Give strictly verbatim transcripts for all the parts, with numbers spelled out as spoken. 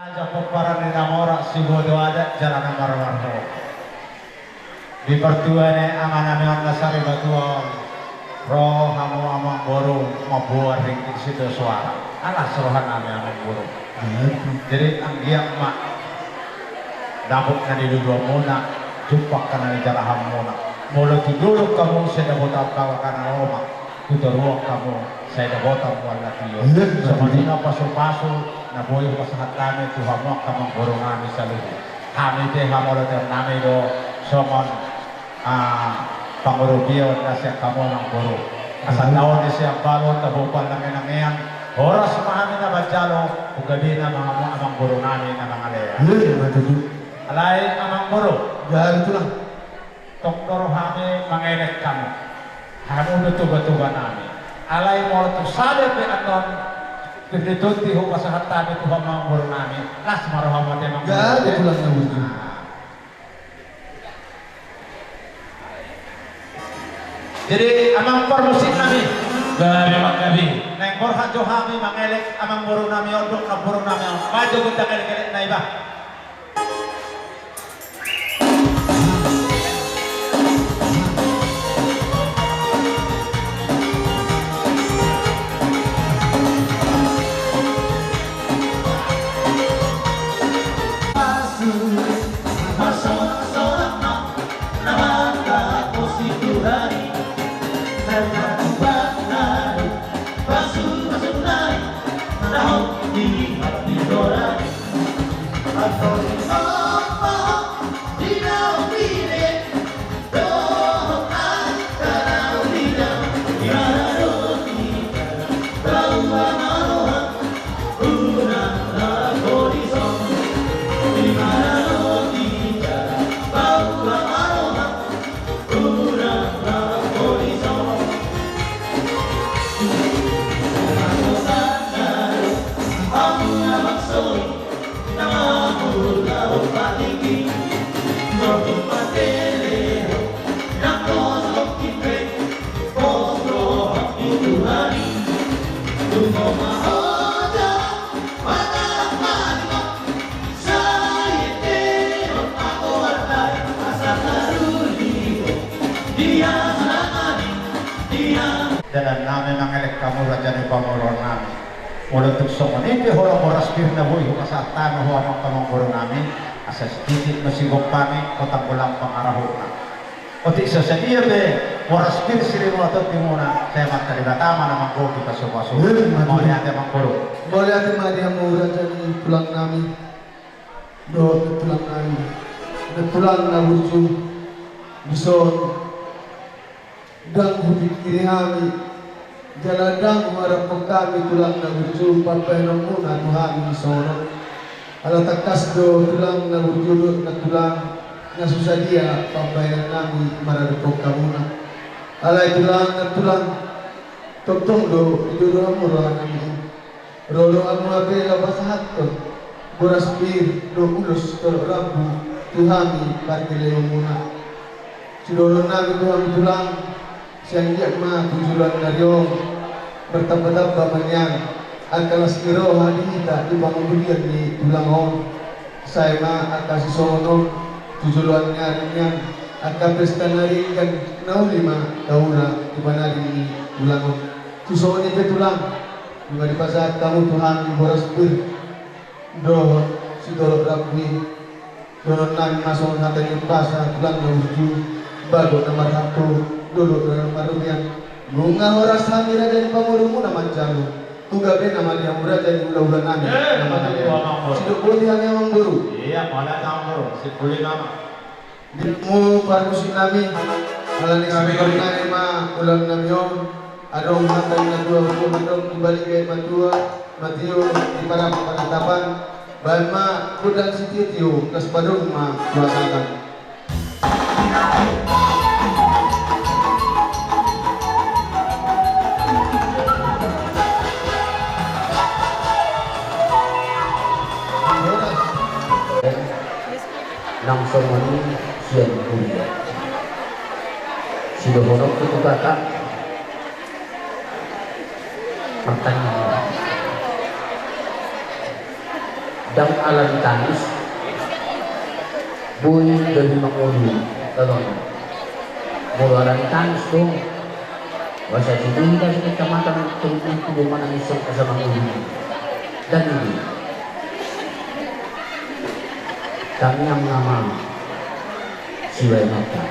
Raja pomparan ni na mora, siboto adat jala na marmarho. Di partua ni amanami on na sarimatua on, ro hamu amangboru mamboan ringgit sitio soara. Alas rohanami amangboru. Jadi anggiat ma dapot na niluluanmuna, jumpang na nijalahanmuna. Molo tu dolok hamu sai dapotan baoa na lomak, tu toruan hamu sai dapotan mual na tio. Songon i ma pasupasu na boi hupasahat hami tu hamu angka amangborunami saluhut. Hami pe hamoloteonnami do songon, ah, pangurupion na sian hamu amangboru. Asa taon ni sian balon na bombal na menangean, horas ma hami na manjalo tu gabena amangborunami na mangalean. Alai amangboru. Tong do rohami mangelek hamu. Hamu do tugatuganami. Alai molo tung sada pe annon pir ni tondi hupasahat hami tu hamu amangborunami, las ma rohamu ate amangboru. Jadi amang parmusiknami. Gabe manggabe. Naeng borhat jo hami mangelek amangborunami on dohot namborunami on. Baen jo gondang elek-elek na iba. Dalan nami mangelek hamu raja ni pamoruon nami. Molo tung songon i pe horas pir na boi hupasahat hami tu hamu amangboru nami, asa sititi ma sigompa ni hotang golang pangarahutna. Otik so sadia pe horas pir siribu aton timuna, sai Amanta Debata ma na manggohi pasupasu. Mauliate amangboru. Mauliate ma di hamu raja ni tulang nami. Dohot tulang nami, tulang na burju, dison ndang hupingkiri hami, jala ndang huharapkon hami tulang na burju pambahenonmuna tu hami dison. Ala tangkas do tulang na burju dohot na tulang na so sadia pambahenon nami maradophon hamuna. Alai tulang na tulang, tongtong do didodo hamu roha nami i. Ro do hamu hape laho pasahathon boras pir dohot ulos dolok rambu tu hami pargelehonmuna. Sidohonon nami tu hamu tulang, sai anggiat ma tu joloan ni ari on martambatamba ma nian angka las ni roha di hita di pangurupion ni tulang on. Sai ma angka sisongon on tu joloan ni ari nian angka pesta na ringgas na uli ma taula di panari ni tulang on. Tu songon i pe tulang, nunga dipasahat hamu tu hami boras pir dohot sidolok rambu i. Dohonon nami ma songon hata ni umpasa, tulang na burju, bagot na marhato, dolok na marrobean. Nunga horas hami raja ni pamorumuna manjalo, tu gabena ma di hamu raja ni hulahula nami. Sidok boti hami amangboru. Ia, mauliate amangboru. Sip, uli nama. Di hamu parmusik nami, ala ni sipikon nami ma ulaon nami on, adong hata ni na tua, adong di baliga i ma tua, ma tio di parapang panatapan, baen ma gondang sitiotio, las padong ma tu asahan. Nang songon i sian huria. Sidohononku tu kakak, martangiang. Ndang ala ni tangis boi gabe mangolu abang. Molo ala ni tangis do, asa dibungka sakecamatan, tong tutu do manangis asa mangolu. Ndang i do. Tangiang ma amang sibahenonta.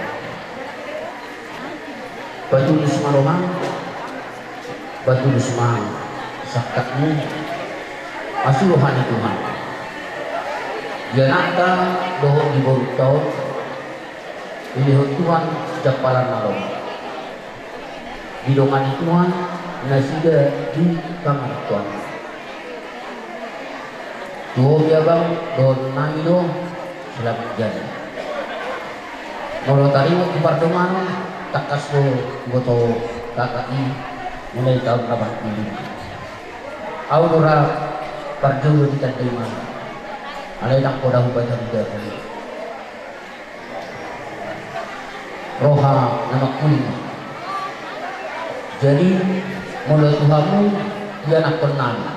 Patulus ma roham, patulus ma sangkapmu. Asi roha ni Tuhan. Di anakta dohot di borunta on dilehon Tuhan jampalan na lomo. Didongani Tuhan nasida di pangarantoan. Tu ho pe abang, dohonon nami do, selamat jalan. Molo taringot di pardonganon, tangkas do huboto kakak i mulai taon na parpudi. Ahu do ra parjolo di tanda imana. Alai ndang poda hubahen hami. Roha na mangkuling. Jadi molo tu hamu ianakkon nami,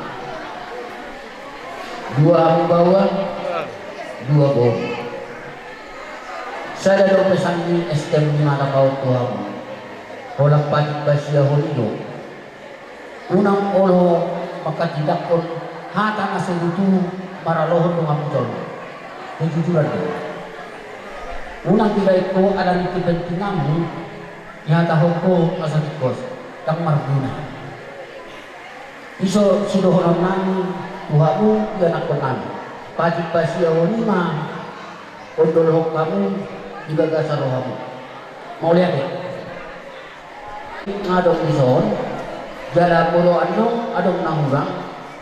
dua hamu baoa, dua boru. Sada do pesan ni S T M lima na pasahat tu hamu. Holan patik basiahon i do. Unang olo manghatindanghon hata na so tutu maralohon donganmu jolma. Kejujuran do. Unang dibaen ho ala ni kepentinganmu, dihatahon ho na so tingkos, ndang marguna. I do sidohonon nami tu hamu ianakkon nami. Patik basiahon i ma ondolhon hamu di bagasan rohamu. Mauliate. Nga adong dison, jala molo adong, adong na hurang,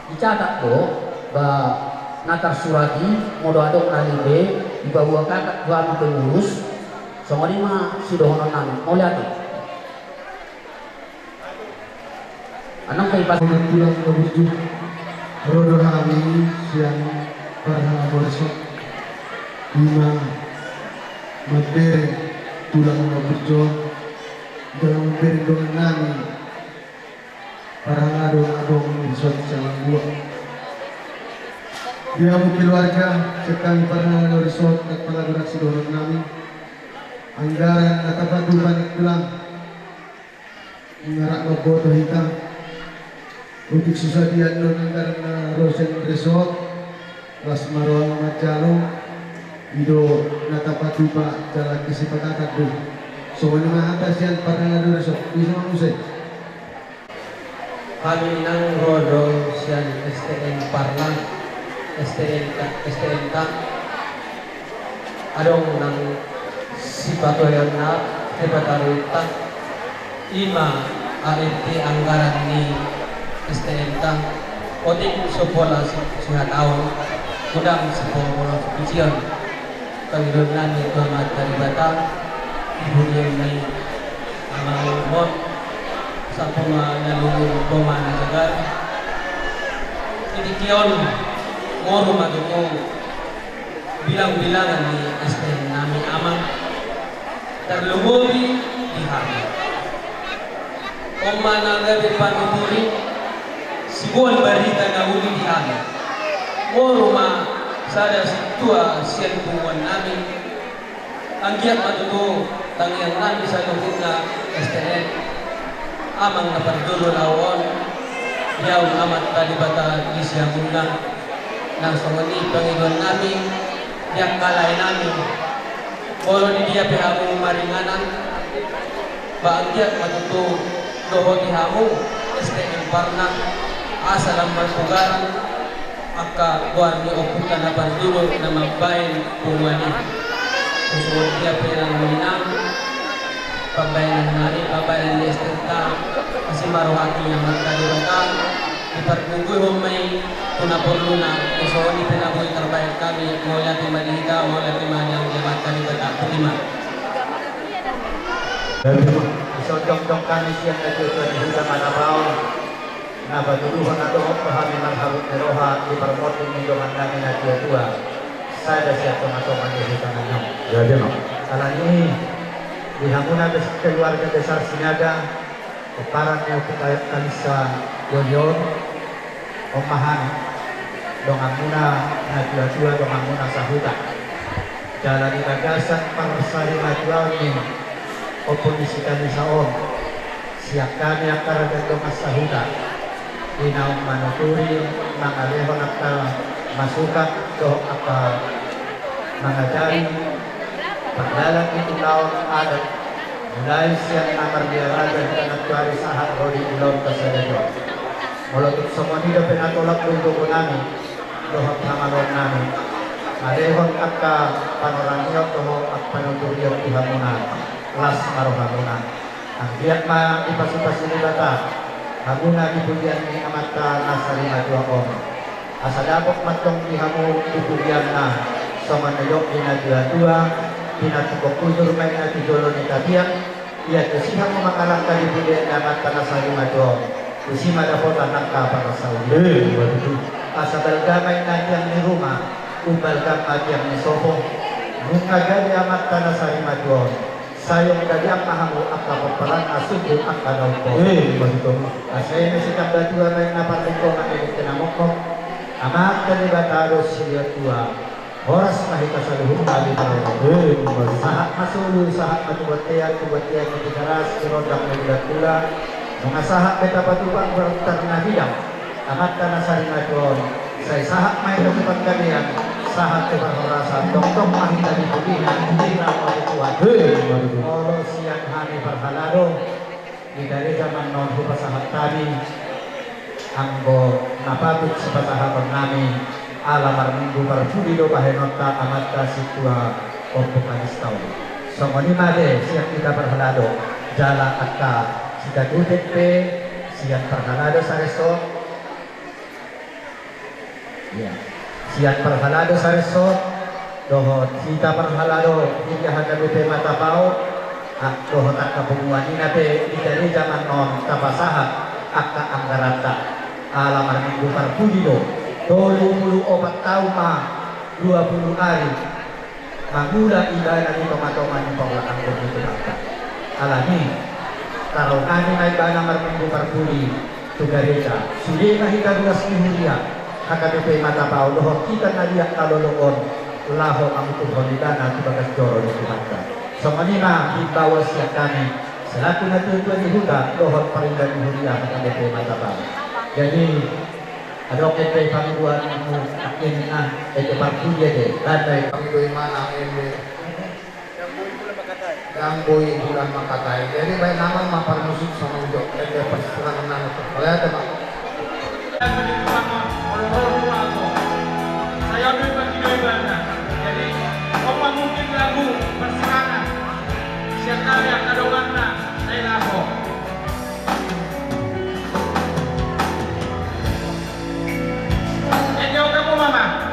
dicatat do, ba na tarsurat i, molo adong na lebe, dipaboa kakak tu hami pengurus. Songon i ma sidohonon nami, mauliate. Anang pe ipas. Tulang na burju, ro do hami sian parhalado dison. Ima mambereng tulang na burju on. Jala mambereng dongan nami parhalado na adong di son sian Langguak. Di hamu keluarga sian hami parhalado di son, ndang pola godang sidohonon nami. Anggaran na tapatupa ni tulang, nga rap mamboto hita. Otik so sadia do anggaran na ro sian resort. Las ma roha manjalo, i do na tapatupa jala kesepakatan do. Songon i ma hata sian parhalado resort, bisa ma muse. Hami nang ro do sian S T N Parna, S T N ta, S T N ta. Adong nang sipatuheonna, sipataruhonta. Ima A R T anggaran ni S T N ta. Otik so pola si, sihataon, godang so pola sipujion. Pangidoan nami tu Amanta Debata, di hurian ni amang on, sahat tu na lungun, boma na jagar. Di tingki on, molo ma tutu bilang-bilangan ni S T N nami amang, tarlumobi di hami. On ma na gabe panuturi, siboan barita na uli di hami. Molo ma sada sintua sian punguan nami, anggiat ma tutu tangiang nami saluhutna S T N. Amang na parjolo laho on, di ahu Amanta Debata di siamunna. Nang songon i pangidoan nami di angka lae nami. Molo di dia pe hamu maringanan, ba anggiat ma tutu dohoti hamu S T N Parna, asa lam marpogaran angka goar ni ompunta na parjolo na mambaen punguan i. Songon dia pe nang ninna, pambaenan nami, pambaenan ni S T N ta, asi ma roha ni Amanta Debata, diparpunguhon ma i tu na porluna. Songon i pe na boi tarbaen hami, mauliate ma di hita, mauliate ma di Amanta Debata. Botima. Di son jongjong hami sian na tua-tua di hita Manabaon, na patuduhon na dohot hami marhabot ni roha di parmonding ni dongan nami na tua-tua sada sian tonga-tonga ni huta na on. Alani i, di hamuna bes-, keluarga besar Sinaga, pomparan ni ompu Ka-, Kalista Dolion, on ma hami. donganmuna na tua-tua, donganmuna sahuta. Jala di bagasan parsarimatuaon ni Ompu ni si Kanisa on, sian hami angka raja dongan sahuta, di naung manuturi mangalehon angka masukan dohot angka mangajari, pardalanan ni ulaon adat, mulai sian na marliaraja hita nantuari sahat ro di ulaonta sadari on. Molo tung songon i dope na tolap do di gogonami dohot hamaloonnami, mangalehon angka panorangion dohot angka panuturion tu hamuna, las ma rohamuna. Anggiat ma dipasupasu Debata hamu na di pudian ni Amanta na sarimatua on, asa dapot ma antong di hamu di pudianna songon na nidok ni na tua-tua, pinatupa hujur ma inna tu jolo ni tapian. Ia tusi hamu mangalangka di pudian ni Amanta na sarimatua on, tusi ma dapotan angka parsaulta. Eh, ima tutu. Asa balga ma inna tiang ni ruma, umbalga ma tiang ni sopo. Nunga gabe Amanta na sarimatua on, sai gabe ma hamu angka pomparanna sungkun angka na umposo. Eh, ima tutu. Asa eme sitambatua ma inna parlinggoman ni dengke na mokmok. Amanta Debata do silehon tua, horas ma hita saluhutna di parorot. Eh, ima tutu. Sahat ma solu, sahat ma tu bontean, tu bontean ni Tigaras, di rondang ni Bulantulan. Nunga sahat be tapatupa goar tarnabilang Amanta na sarimatua on, sai sahat ma hita tu panggabean, sahat tu parhorasan, tongtong ma hita di pudina, di na martua. Eh, ima tutu. Molo sian hami parhalado, di gareja ma annon hupasahat hami anggo na patut sipasahatonnami, ala marminggu parpudi do bahenonta Amanta Sintua Ompu Kalista on. Songon i ma be sian hita parhalado, jala angka sitatuten pe sian parhalado Saresot. Ia, sian parhalado Saresot dohot hita parhalado huria H K B P Matapao, ah, dohot angka punguan ina pe di gareja ma annon tapasahat angka anggaranta. Ala marminggu parpudi do, tolu pulu opat taon ma dua pulu ari mangula ibana di tonga-tonga ni porlak anggur ni Tuhanta. Alani, taronami ma ibana marminggu parpudi tu gareja. Sude ma hita ruas ni huria H K B P Matapao dohot hita na liat na lolong on, laho manguturhon ibana tu bagas joro ni Tuhanta. Songon i ma himbauan sian hami selaku na tua-tua ni huta dohot parida ni huria H K B P Matapao. Jadi, adong ende pangidoanmu, akhirna ende parpudi ende, tanda ende. Pangido imana ende. Ndang boi bulan mangkatai. Jadi baen nama ma parmusik songon i jo, ende parsirangan nama tu. Mauliate ma. Jadi, on ma mungkin lagu parsirangan. Sian hami angka donganna, sai laho. Ende on hamu mama.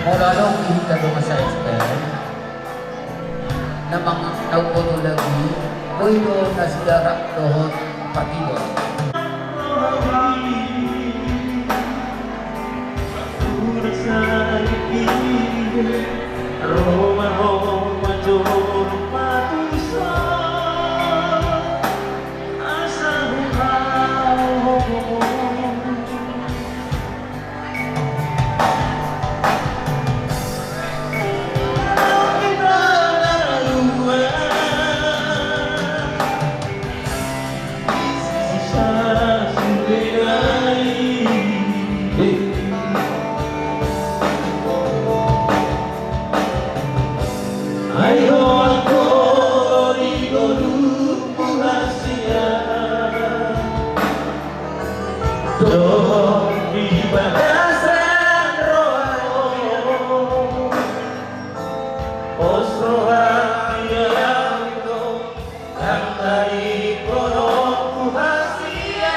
Molo adong di hita dongan sa-S T M na mangkatai lagu i, boi do nasida rap dohot partido. Dohot di bagasan roha on, pos roha ni ahu do, ndang tadingkonon tu hasian.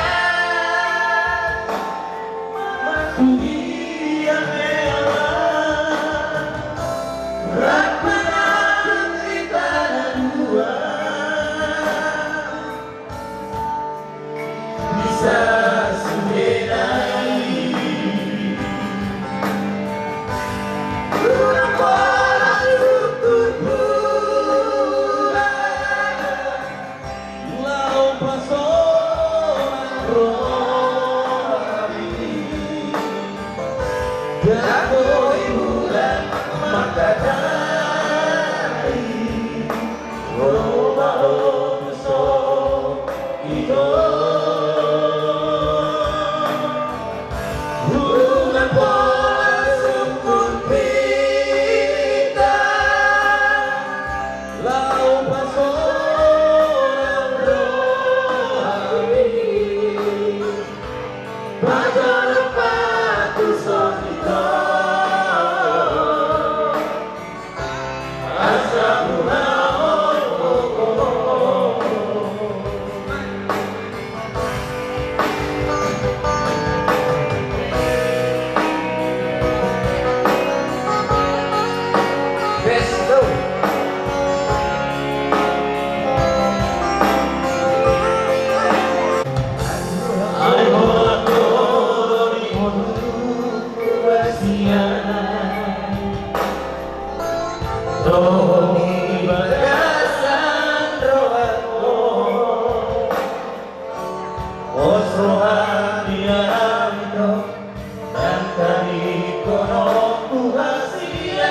Mangkuliah hela, rap manang hita na dua. Let's go. Pos roha di hami do, dan tadingkonon tu hasian.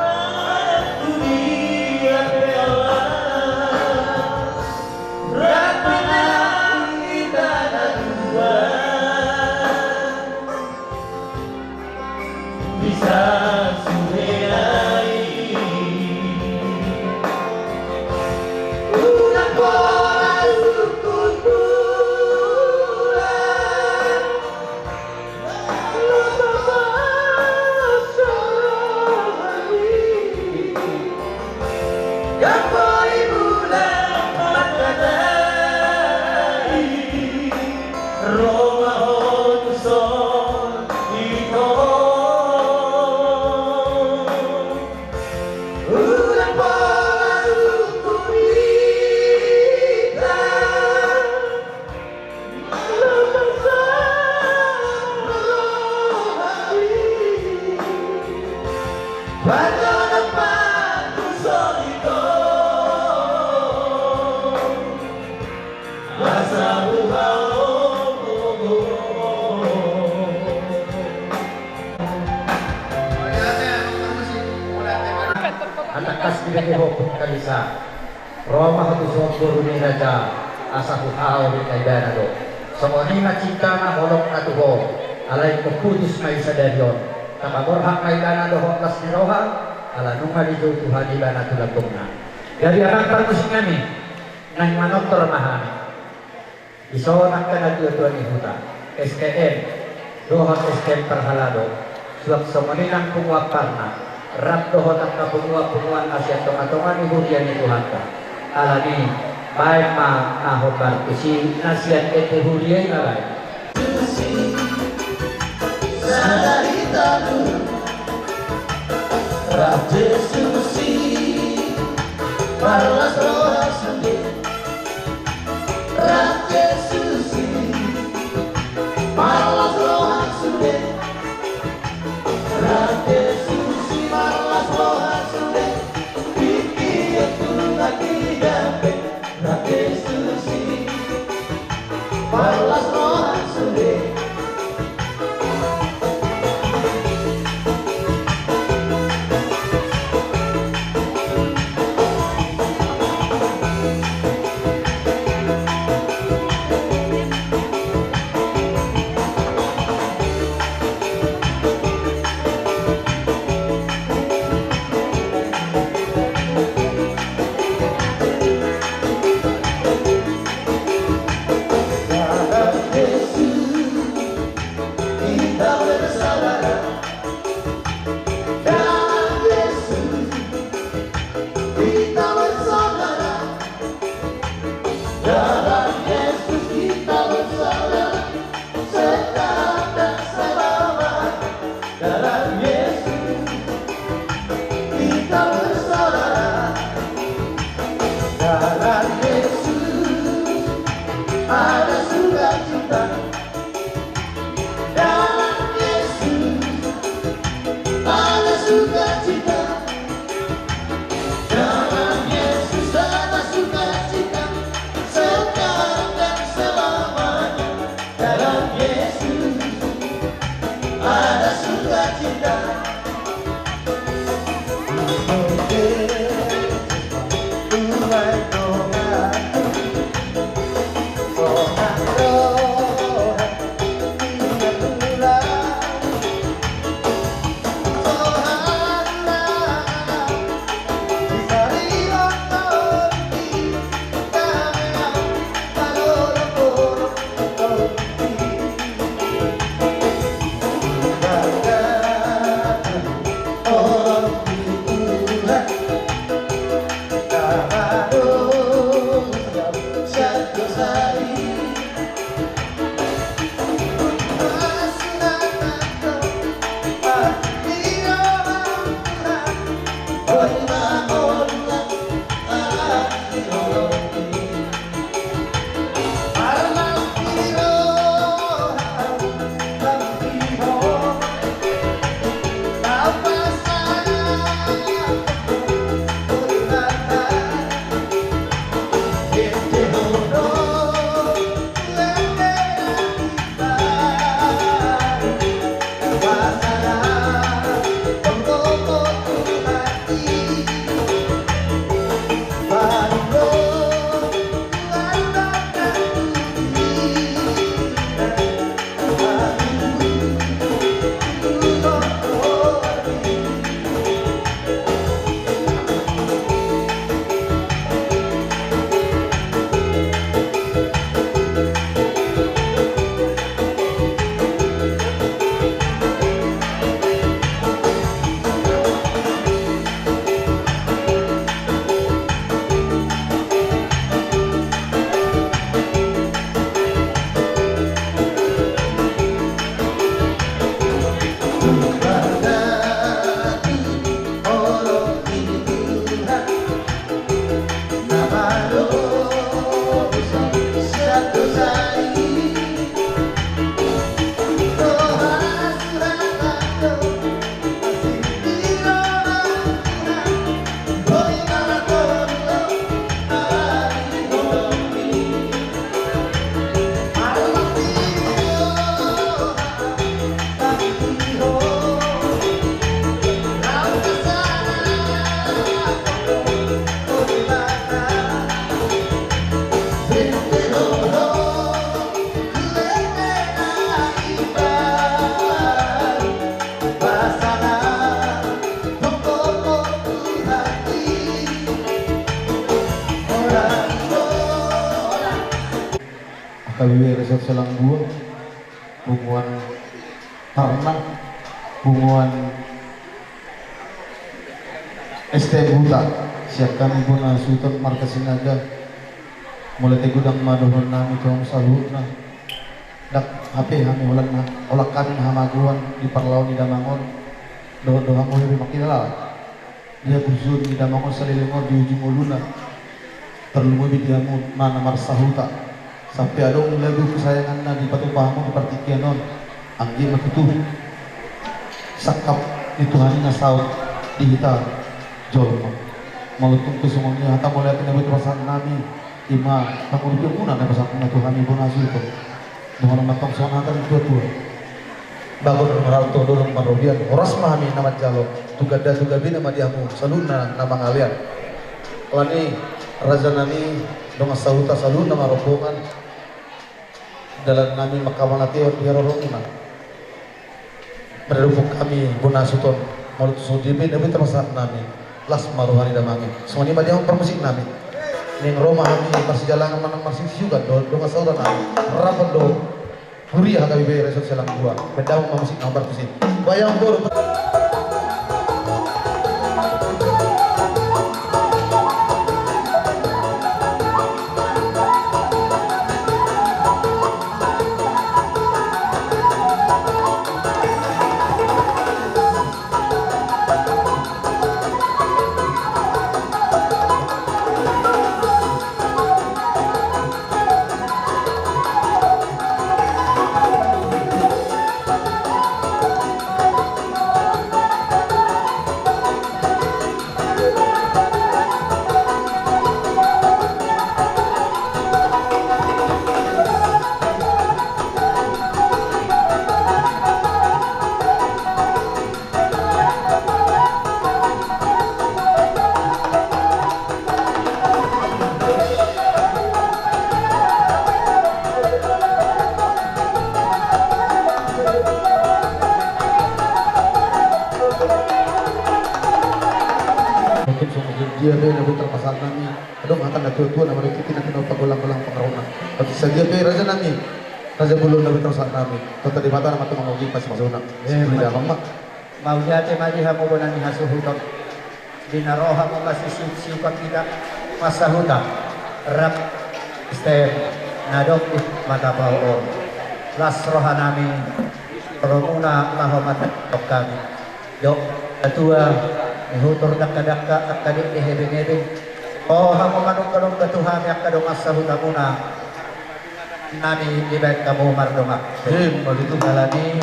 Manang tu dia pe Allah, rap manang hita na dua. Bisa sude nai. Unang pola sungkun tulang. Gamboi muna mangkatai, ro ma ho tuson ito. Unang pola sungkun hita. Atangkas di bege ho pungkalisa. Ro ma ho tuson boru ni raja, asa huhaol ma ibana do. Songon i ma cintana holongna tu ho, alai ingkon putus ma i sadari on. Tapaborhat ma ibana dohot las ni roha, ala nunga dijou Tuhan ibana tu lambungna. Jadi amang parmusik nami, naeng manortor ma hami. Dison angka natuatua ni huta, S K M, dohot S K M parhalado, suang songon i nang punguan parna, rap dohot angka punguanpunguan na sian tongatonga ni huria ni Tuhanta. Alani, baen ma na hombar tusi na sian ende huria i ma baen. Tusi, sada hita dulu, rap Jesus i, parlas roha sude. Rap Jesus i, parlas roha sude. Rap Jesus i, parlas roha sude. Tingki tu tingki dampe. Rap Jesus i, parlas roha sude. Habibe Resort Selangbuan, punguan Tarna, punguan S T M Huta, sian hami bona suhut on marga Sinaga, mauliate godang ma dohonon nami tu hamu saluhutna. Ndang hape hami holan na, holan hami na hamagoan di parlaon ni damang on, dohot do hamu hape mangkilala di haburjuon ni damang on saleleng on di ujung ngoluna, tarlumobi di hamu na, na marsahuta. Sampe adong lagu kesayanganna dipatupa hamu di partingkian on, anggiat ma tutu sangkap ni Tuhan i na saut di hita jolma. Molo tung pe songon i hata mauliate na boi pasahat nami, ima pangurupion muna na pasahat na tu hami bona suhut on. Dohonon ma tong songon hata ni tuatua. Bagot marhalto, dolok marrobean, horas ma hami na manjalo, tu ganda tu gabena ma di hamu saluhutna na mangalean. Alani raja nami, dongan sahuta saluhutna marrombongan, dalan nami mangkamanatehon di haroromuna. Maradophon hami bona suhut on, molo tung songon dia pe na boi pasahat nami, las ma roha ni damang i. Songon i ma di hamu parmusik nami. Naeng ro ma hami marsijalangan manang marsisiukan dohot dongan sahuta nami, rap dohot huria H K B P Resort Selangbuan. Baen damang ma musik na marpusing. Wayang boru. Mungkin songon dia pe na boi tarpasahat nami. Adong hata na tuatua na marikiti na kena pagolang-golang pangarona. Tapi sadia pe raja nami, raja bolon na boi tarpasahat nami. Tata Debata na ma tumanggohi pasupasuna. Eh, sipuli damang ma. Mauliate ma di hamu bona ni hasuhuton. Di na ro hamu masisiup-siupan hita, marsahuta, rap S T M na adong di Mata Pao on. Las roha nami, ro muna laho mandapothon hami. Dok, natua, ni hutor dangka-dangka, angka dengke hebeng-hebeng. Ro hamu manungka-nungka tu hami angka dongan sahutamuna. Nami dibaen hamu mardongan. Ima tutu. Alani,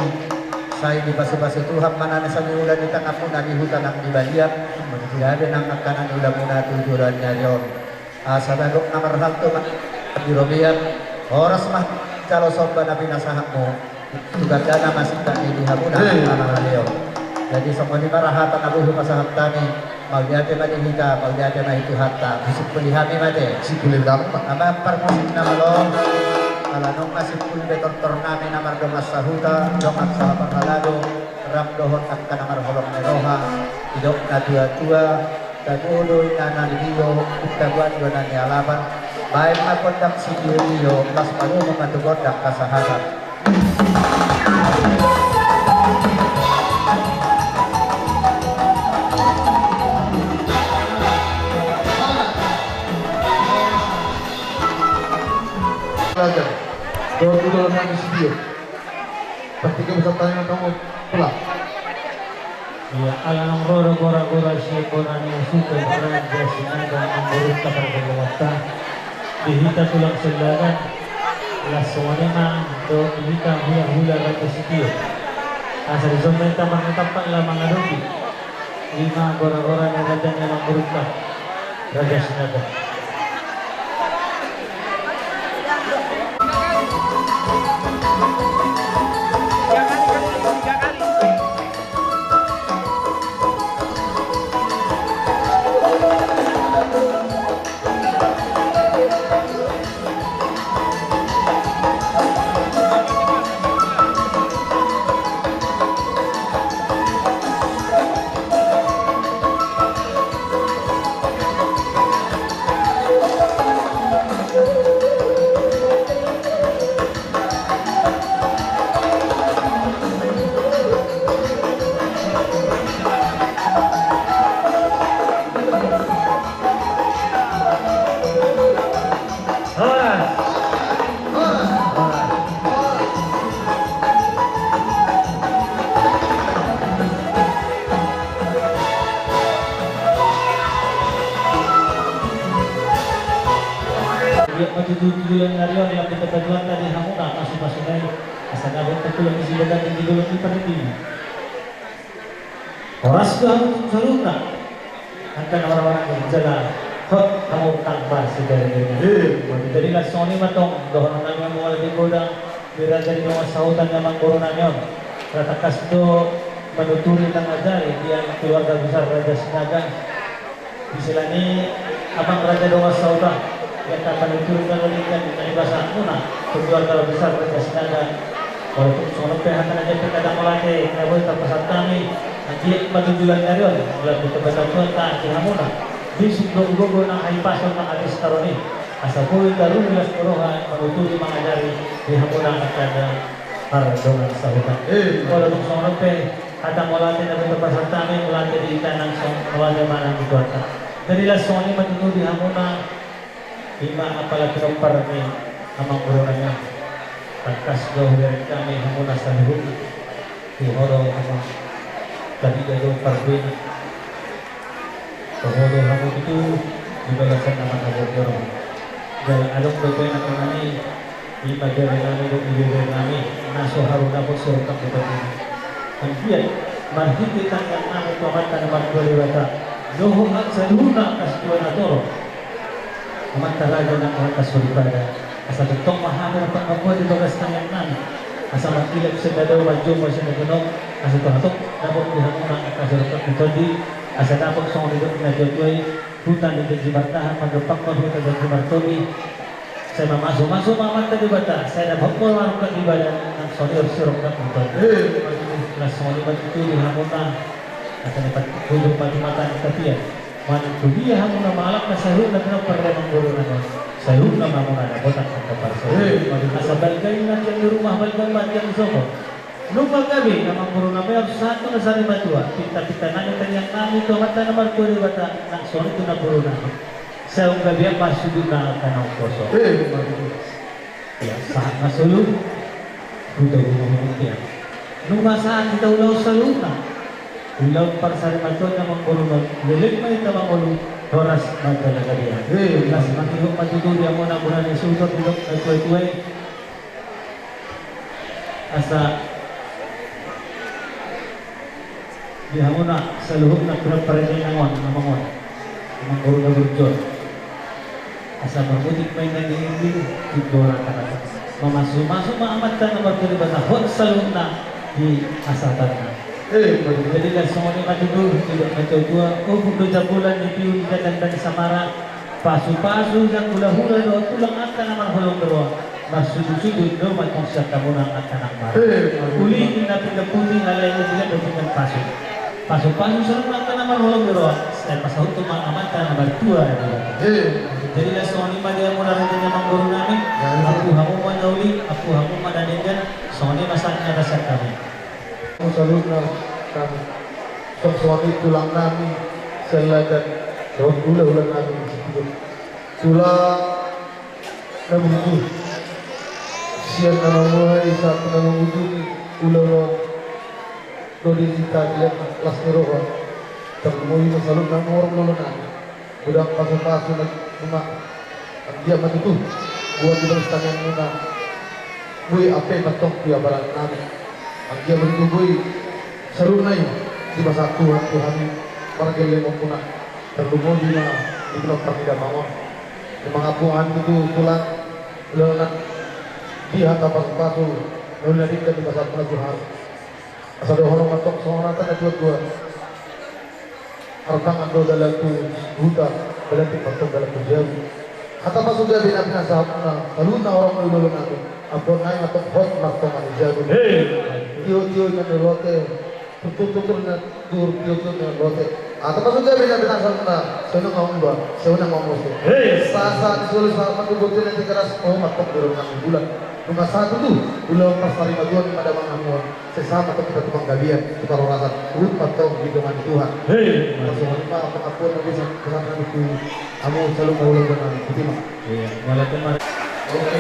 sai dipasupasu Tuhan ma na saniula ni tanganmuna di huta nang di balian. Ima tutu. Gabe nang angka na niulamuna tu joloan ni ari on. Asa dagok na marhalto ma di robean. Horas ma jalo somba na pinasahatmu. Tu gandana ma sitani di hamuna. Ima. Na mangaleon. Jadi songon i ma ra hata na boi hupasahat hami. Mauliate ma di hita, mauliate ma di Tuhanta. Sipuli hami ma te. Sipuli hami ma. Amang parmusik na malo. Ala nunga sipuli be tortor nami na mardongan sahuta, dongan saparhalado, rap dohot angka na marholong ni roha, didok na tuatua, tabo do inganan ni tio, taboan do na nialapan, baen ma gondang sitio-tio, las ma dohot ma tu gondang hasahatan. Ia, ala naung ro do gora-gora sian bona ni hasuhuton, Raja Sinaga, namboru ta, pargogolanta. Di hita tulang Sellagan, las songon i ma dohot di hita hula-hula raja sitio. Asa dison ma hita marnatampak laho mangadopi. Ima gora-gora ni raja ni namboru ta, Raja Sinaga. Matutu tudulan ni ari on, lam ditamba Tuhanta di hamuna pasupasu na i, asa dapot tongtulak ni sibogating di dolok ni partingkian. Horas do hamu tu saluhutna. Angka na marhahamaranggi jala hot hamu tamba sigaring-garing. Jadi laos songon i ma tong dohonon nami, hamu ala di godang, di raja ni dongan sahuta ni amangboru nami on. Ra tangkas do manuturi, mangajari di keluarga besar Raja Sinaga. Di sela ni amang raja dongan sahuta, di angka panuturi na denggan na dipasahat muna tu keluarga besar Raja Sinaga. Walaupun songon on pe hata na jempek, hata mauliate na boi tapasahat hami, anggiat ma tudulan ni ari on lam ditamba Tuhanta di hamuna bisuk dohot gogo nang hahipason nang habistaron i, asa boi taruli las ni roha manuturi, mangajari di hamuna angka na mardongan sahuta. Walaupun songon on pe hata mauliate na boi tapasahat hami, mauliate di hita nang songon, mauliate ma nang di Tuhanta. Jadi laos songon i ma tutu di hamuna, i ma apala pinompar ni amangboru nami. Tangkas do hubereng hami hamuna saluhutna tu ho do hamu, tariga do parbue na. Toho do hamu tutu di bagasan na mangajari on. Jala adong dope na manani, i ma bere nami dohot ibebere nami na so haru dapot sirongkap ni tondi. Anggiat marhite tangiang nami tu Amanta na martua Debata dohot saluhutna angka situa na torop, amanta raja nang angka soripada, asa tongtong ma hami rap mamboan di bagas tangiang nami, asa mangkilap sian na dao, manjombo sian na ginok, asa tontu dapot di hamuna angka sirongkap ni tondi, asa dapot songon nidok ni natuatua i: Huta ni Janji Martahan mandompakkon huta Janji Martobi. Sai mamasumasu ma Amanta Debata, sai dapothon ma rongkap ni badan nang songon i sirongkap ni tondi. Laos songon i ma tutu di hamuna, asa na patut bujur ma tu mata ni tapian. Manang tu dia hamuna mangalangka, saluhutna pinompar ni amangboru nami on, saluhutna ma hamuna dapotan angka parsaoran. Asa balga i ma tiang ni rumah, balga ma tiang ni sopo. Nunga gabe amangboru nami on sahat tu na sari matua, pintapinta nami, tangiang nami tu Amanta na martua Debata nang songon i tu namboru nami, sai gabe ma sudutna angka na umposo. Ia, sahat ma solu, huta gumomong tiang. Nunga sahat hita ulaon saluhutna, ulaon parsarimatua ni amangboru on, leleng ma hita mangolu, horas ma jala gabe. Laos mangihut ma tutu di hamuna mura ni suhut on didok natuatua i, asa di hamuna saluhutna pinompar ni inang on, amang on, amangboru na burju on, asa marmutik ma inna ni inggil, tindora tangan. Mamasumasu ma Amanta na martua Debata hot saluhutna di hasahatanna. Jadi laos songon i ma tutu didok natuatua: Ombun do jambolan ni piu di jatanda ni samara, pasupasu sian hulahula dohot tulang angka na marholong ni roha. Marsujudjujut do ma tong sian hamuna angka na marhaha. Uli inna pinggan puti, alai uli inna do pinggan pasu. Pasupasu saluhutna angka na marholong ni roha, sai pasahathon ma Amanta na martua Debata. Jadi laos songon i ma di hamuna raja ni amangboru nami. Ampu hamu ma na uli, ampu hamu ma na denggan. Songon i ma sahat ni hata sian hami. Saluhutna hami, songon i tulang nami sian Ladan dohot hulahula nami sian Sipiun. Tulang na burju, sian na mamulai sahat tu na mangujungi ulaon on, do di hita dilehon las ni roha. Tarlumobi ma saluhutna horong ni ulaon nami. Godang pasupasu na nunga, anggiat ma tutu boan di bagas tangiang muna. Boi ampe ma tong piabaran nami. Anggiat ma tutu boi saluhutna i dipasahat Tuhan tu hami margellengon muna. Tarlumobi ma di pinompar ni damang on. Mangampu hami tutu tulang, ulaon na di hata pasupasu na uli na denggan dipasahat muna tu hami. Asa dohonon ma tong songon hata ni natuatua: Ardangan do dalan tu huta, balantik ma tong dalan tu jabu. Hata pasupasu gabe na pinasahat muna saluhutna horong ni ulaon nami, ampuon nami ma tong hot martonga ni jabu. Tiotio inna ni rote, turturtur inna ni duhur, tiotio inna ni rote. Hata pasupasu gabe na pinasahat muna, sai unang ma muruk, sai unang ma mose. Sahat ni solu sahat ma tu bontean na tinaras, on ma tong di rongga ni bulan. Nunga sahat tutu ulaon parsarimatua ni damang nami on. Sai sahat ma tong hita tu panggabean, tu parhorasan, huhut ma tong didongani Tuhan. Songon i ma pangampuon na bisa pasahat nami tu hamu saluhutna hulahula nami. Botima. Oke.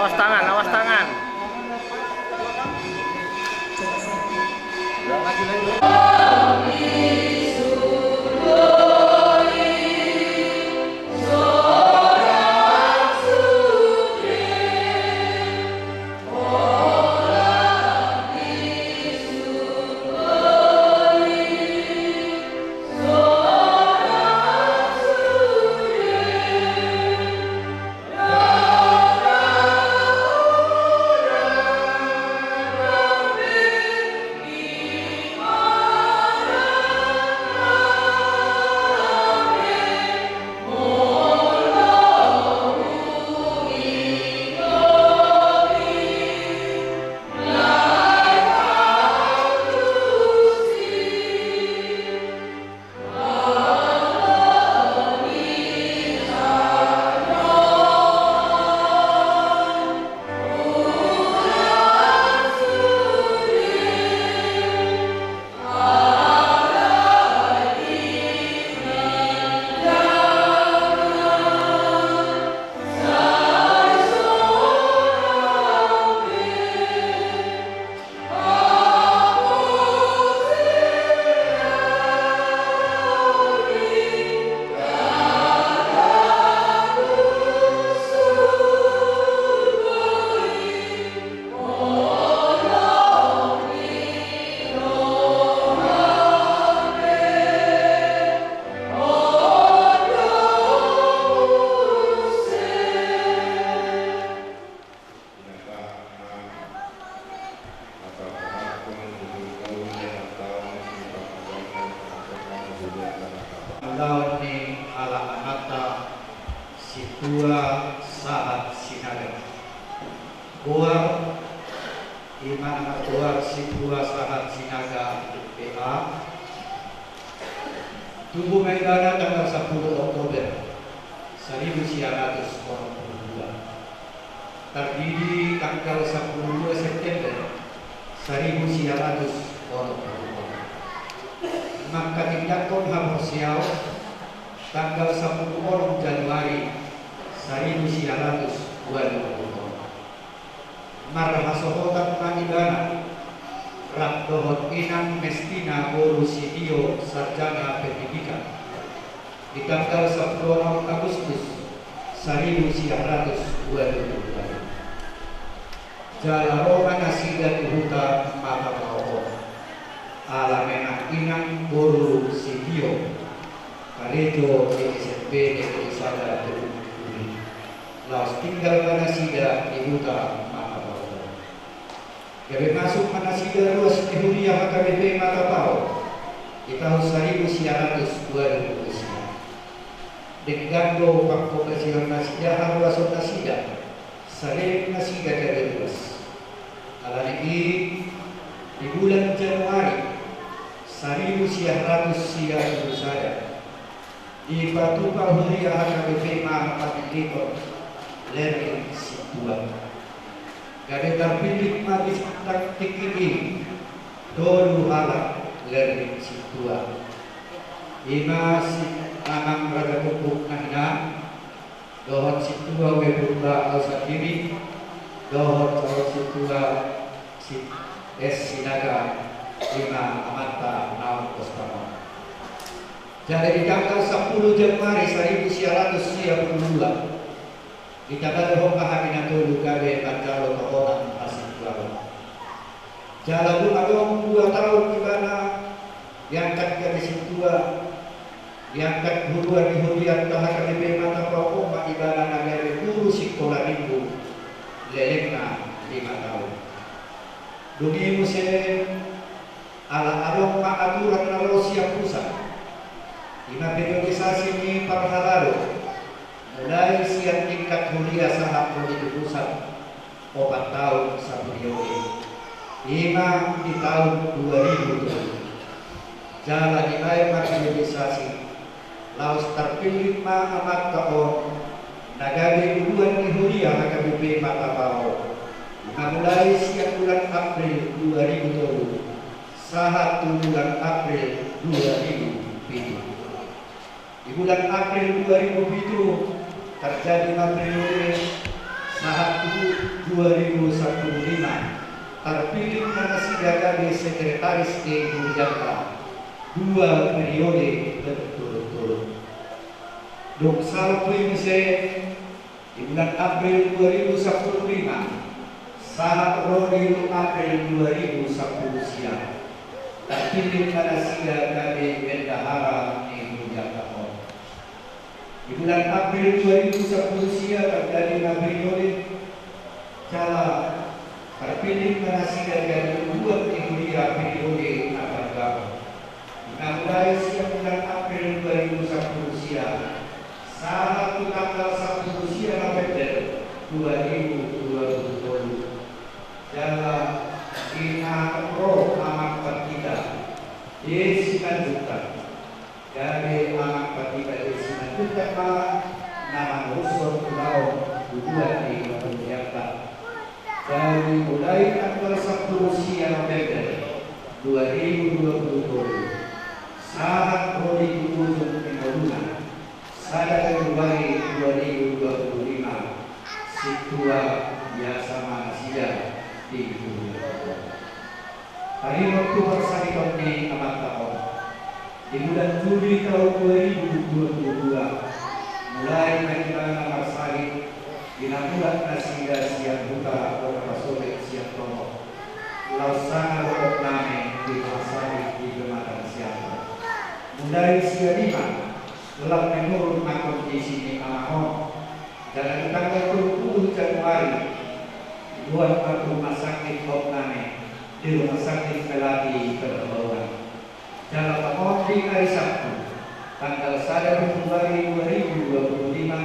Awas tangan, awas tangan. Ulaon ni halak Amanta Sintua Sahat Sinaga. Goar, i ma na margoar Sintua Sahat Sinaga P A. Tubu ma ibana tanggal sampulu Oktober saribu sia ratus onom pulu dua. Tardidi tanggal sampulu dua September saribu sia ratus onom pulu onom. Manghatindanghon haporseaon tanggal sampulu onom Januari saribu sia ratus ualu pulu onom. Marhasohotan ma ibana rap dohot inang Mestina boru Sitio, sarjana pendidikan, di tanggal sampulu onom Agustus saribu sia ratus ualu pulu ualu. Jala ro ma nasida tu huta Matapao on. Ala memang inang boru Sitio karejo di S M P Negeri Sada Teluk Buri, laos tinggal ma nasida di huta Matapao on. Gabe masuk ma nasida ruas ni huria H K B P Matapao di taon saribu sia ratus ualu pulu sia. Denggan do pangkobasihon nasida haruason nasida, saleleng nasida gabe ruas. Alani i, di bulan Januari saribu sia ratus sia pulu sada, dipatupa huria H K B P ma patilliton Lereng Sintua. Gabe tarpillit ma di sandang tingki i tolu halak Lereng Sintua. I ma si Amang Raja Kumbuk na hinan, dohot Sintua Ue Purba au sandiri, dohot Sintua si-, S Sinaga, i ma amanta naung pos tano. Jala di tanggal sampulu Januari saribu sia ratus sia pulu dua, ditambai homa hami na tolu gabe manjalo tohonan hasintuaon. Jala dung adong dua taon ibana diangkat gabe sintua, diangkat huria ni hurianta H K B P Matapao on ma ibana na gabe guru sikola minggu, lelengna lima taon. Dung i muse, ala adong ma aturan na ro sian pusat, i ma periodisasi ni parhalado, mulai sian tingkat huria sahat tu pusat, opat taon saperiode, i ma di taon dua ribu dua puluh. Jala dibaen ma periodisasi, laos tarpillit ma amanta on na gabe uluan ni huria H K B P Matapao, i ma mulai sian bulan April dua ribu tolu sahat tu bulan April dua ribu pitu. Di bulan April dua ribu pitu, tarjadi ma periode Sahat tu dua ribu sampulu lima, tarpilih ma nasida gabe sekretaris ni hurianta dua periode berturut-turut. Dung sahat tu i muse, di bulan April dua ribu sampulu lima, sahat ro di April dua ribu sampulu sia, tarpilih ma nasida gabe bendahara ni hurianta on. Di bulan April dua ribu sampulu sia, tarjadi ma periode, jala tarpilih ma nasida gabe uduan ni huria periode na parjolo. Dimulai sian bulan April dua ribu sampulu sia, sahat tu tanggal sampulu sia November dua ribu dua puluh tolu. Jala di na ro amang pandita Desi Simanjuntak, gabe amang pandita Desi Simanjuntak ma na mangurushon ulaon uduan ni hurianta. Dari mulai tanggal sampulu sia November dua ribu dua puluh tolu, sahat ro di ujung ni ngoluna, sada Februari dua ribu dua puluh lima, sintua biasa ma nasida di huria. Taringot tu parsahiton ni amanta on, di bulan Juli taon dua ribu dua puluh dua, mulai ma ibana marsahit, di na mulak nasida sian huta, dohot na pasolet sian tomok, laos sanga dohot nami di marsahit di Pematang Siantar. Mulai sian i ma, lam menurun ma kondisi ni amang on. Jala di tanggal tolu puluh Januari, diboan ma tu rumah sakit dohot nami di rumah sakit Melati Perbaunan. Jala tong on di ari Sabtu, tanggal sada Februari dua ribu dua puluh lima,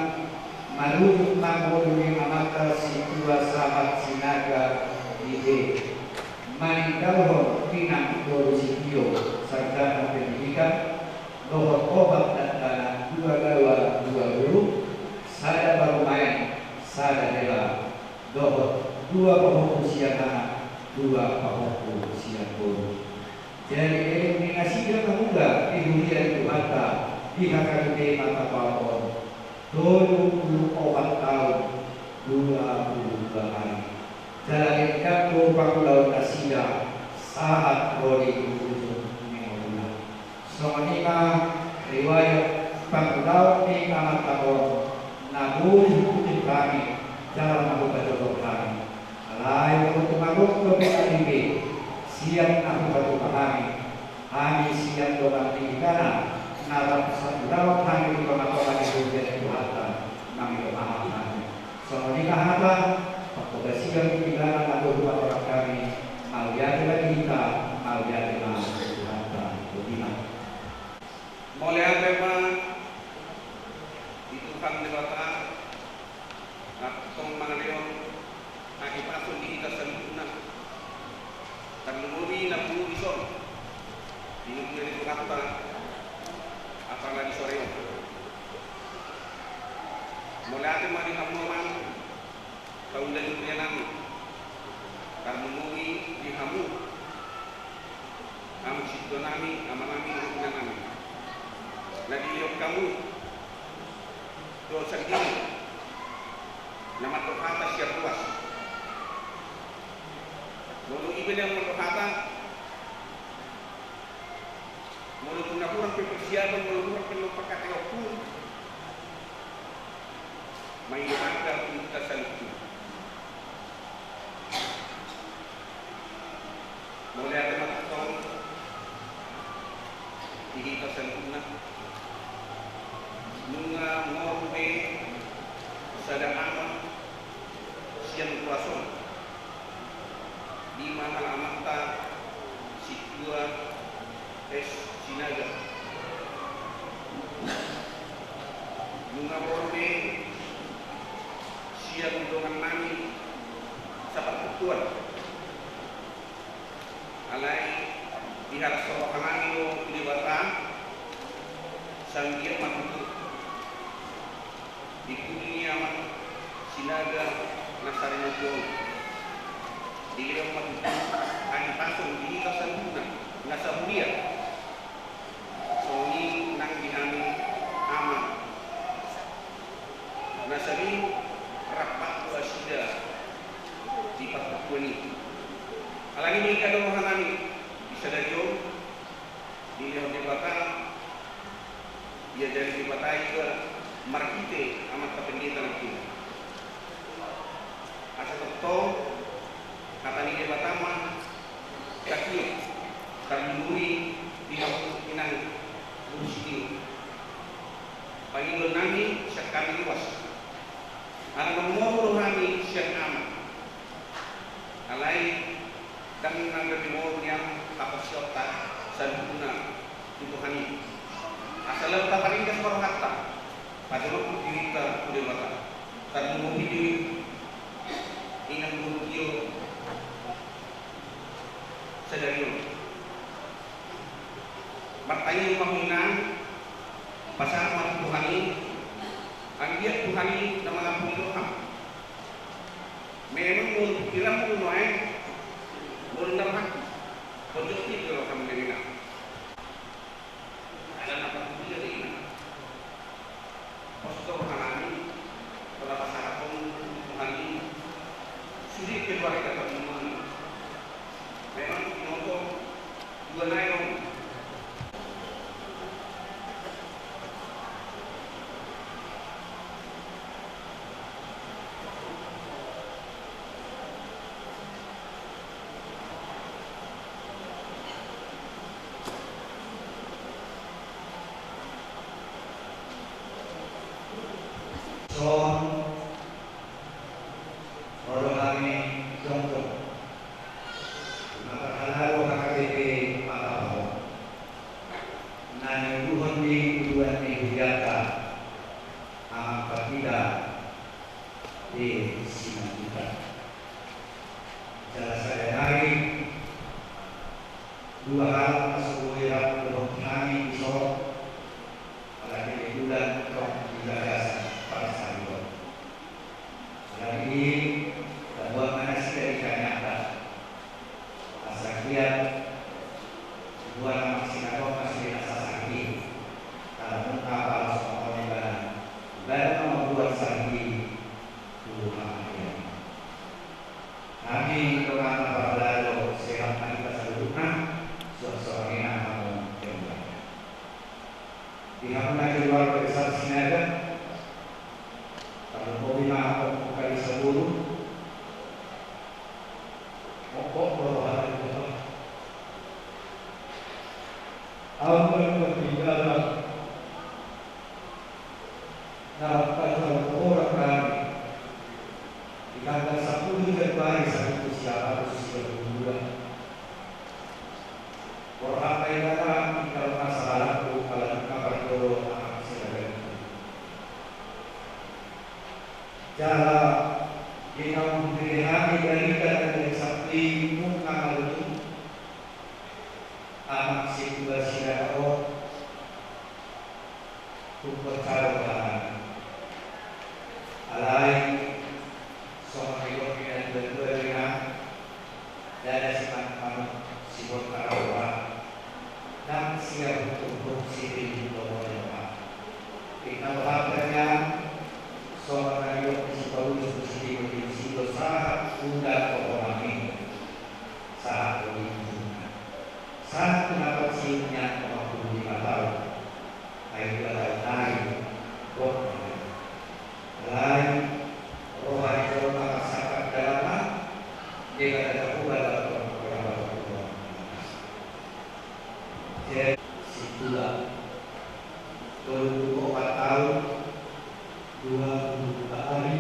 marujung ma ngolu ni amanta Sintua Sahat Sinaga, i pe maninggalhon inang boru Sitio, sarjana pendidikan, dohot opat dakdanak, dua gawa dua boru, sada parumaen, sada hela, dohot dua pahompu sian anak, dua pahompu sian boru. Jadi elek ni nasida mangula di huria ni Tuhanta di H K B P Matapaon on tolu puluh opat taon dua puluh dua ari. Jala denggan do pangulaon nasida sahat ro di ujung ni ngoluna. Songon i ma riwayat pangulaon ni amanta on na boi huputik hami jala na hupajolo hami. Alai molo tung adong dope saripe sian na hupatupa hami, hami sian dongan ni ibana na rap saulaon hami di tongatonga ni huria ni Tuhanta, mangido maaf hami. Songon i ma hata panghobasion ni ibana na boi hupatorang hami. Mauliate ma di hita, mauliate ma di Tuhanta. Botima. Mauliate ma di Tuhan Debata na tong mangalehon hahipason di hita saluhutna. Tarlumobi na pungu dison di ngolu ni Tuhanta, apala di sore on. Mauliate ma di hamu amang, kaula ni huria nami, tarlumobi di hamu, hamu sintua nami, ama nami, dohot ina nami, na dilehon hamu do sandiri na mandok hata sian ruas. Molo iba na mandok hata, molo tung na hurang pe persiapan, molo hurang pe na pangkataion, mangido maaf tu hita saluhutna. Mauliate ma tong di hita saluhutna. Nunga marhobas sada amang sian ruas on, di ma amanta Sintua S Sinaga. Nunga marhobas sian dongan nami saparhundul. Alai dihalas roha nami do tu Debata, sanggiat ma tutu di pudi ni amang Sinaga na saringot on, dilehon ma tutu hahipason di hita saluhutna na sahuria. Songon i nang di hami amang. Na sahali rap do nasida Hami angka dongan nami di sadari on, dilehon Debata, diajari Debata iba marhite amanta pendeta nangkin. Asa tongtong hata ni Debata ma takiok, tarlumobi di hamu inang guru sitio. Pangidoan nami sian hami ruas. Ala marmoru do hami sian Ama. Alai ndang na gabe moru nian haporseaonta saluhutna tu Tuhan i. Asa laho taparinggas ma rohanta, pajolok dirinta tu Debata. Tarlumobi di inang guru sitio sadari on. Martangiang ma hamu inang, pasahat ma tu Tuhan i, anggiat Tuhan i na mangampuni roham. Memang molo pikiranmu nuaeng, molo na rohangku, pojok i do roham do inang. Ala na parhobia do inang. Pos do roha nami, pola pasahathon tu Tuhan i, sude keluarga tarlumobi. Memang tinoto dua nai on. Songon ro do hami jongjong. Mangkatai do H K B P Matabaho na niuduhon ni uduan ni hurianta, amang pandita di Simanjuntak. Jala sada nari dua hal na so boi rap dohot hami dison, ala ni bulan tong di bagasan parsaripeon. Ala ni i, taboan ma nasida di kanianta. Asa anggiat dua na marsinator ma sude na sasakit i. Tarlumobi apala songon on ibana, ibana ma mambuat sahit i tu hamatean. Hami dongan na parhalado, sehat ma hita saluhutna, suang songon i nang hamu keluarga. Di hamu na keluarga besar Sinaga, tarlumobi ma ompung Kalisaboru. Ompung, ompung, ompung. Au na tinggal na rap pasahat horas hami di tanggal sampulu Januari saribu sia ratus sia pulu dua. Borhat ma ibana tinggal ma sahalakku, ala nunga parjolo anak sinaga i. Jala di na umhilehon hami barita na nian sampulu nunga malutu anak situa Sinaga on. Tung porsada do hami. Alai songon nidok ni na tuatua do inang, ndada simanuk-manuk sibontar roha, ndang siaruthurhut sipillit lomo ni roha. Inna rohanta nian, songon na nidok ni si Paulus tu si Timoteus i do sahat tu dapotan i, sahat tu ujungna. Sahat tu na pensiun nian onom pulu lima taon. Ai dua taon nai, bot ma. Alai roha ni jolma marsangkap dalanna, Debata Jahowa dapothon roha ni jolma. Jadi, situla tolu pulu opat taon, dua pulu dua ari,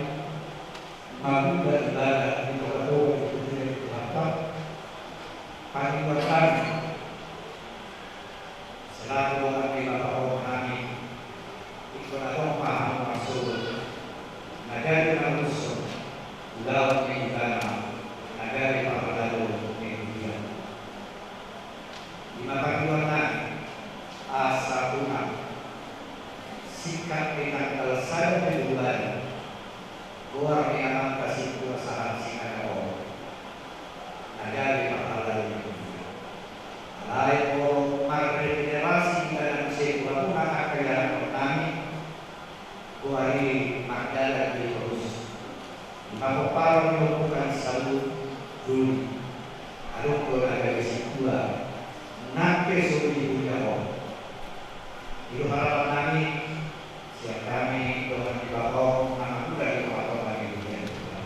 marunda ibana di tonga-tonga ni huria ni Tuhanta. Pangidoan nami, selaku dongan ni Bapak on hami, ingkon adong ma hamu marsogot, na gabe manusia, ulaon ni ibana, na gabe parhalado ni huria. Ima pangidoan nami, asa unang singkat ni tanggal sada Februari, goar ni amanta sintua sahat Sinaga on, na gabe parhalado ni huria. Alai molo marregenerasi hita na muse tu hamu angka ianakhon nami, goar i mardalan di torus. Ima pomparan ni ompungan saut doli. Adong do na gabe sintua nang pe so di dunia on. I do harapan nami, sian hami dongan ni Bapak on, nang mula di tongatonga ni dunia on.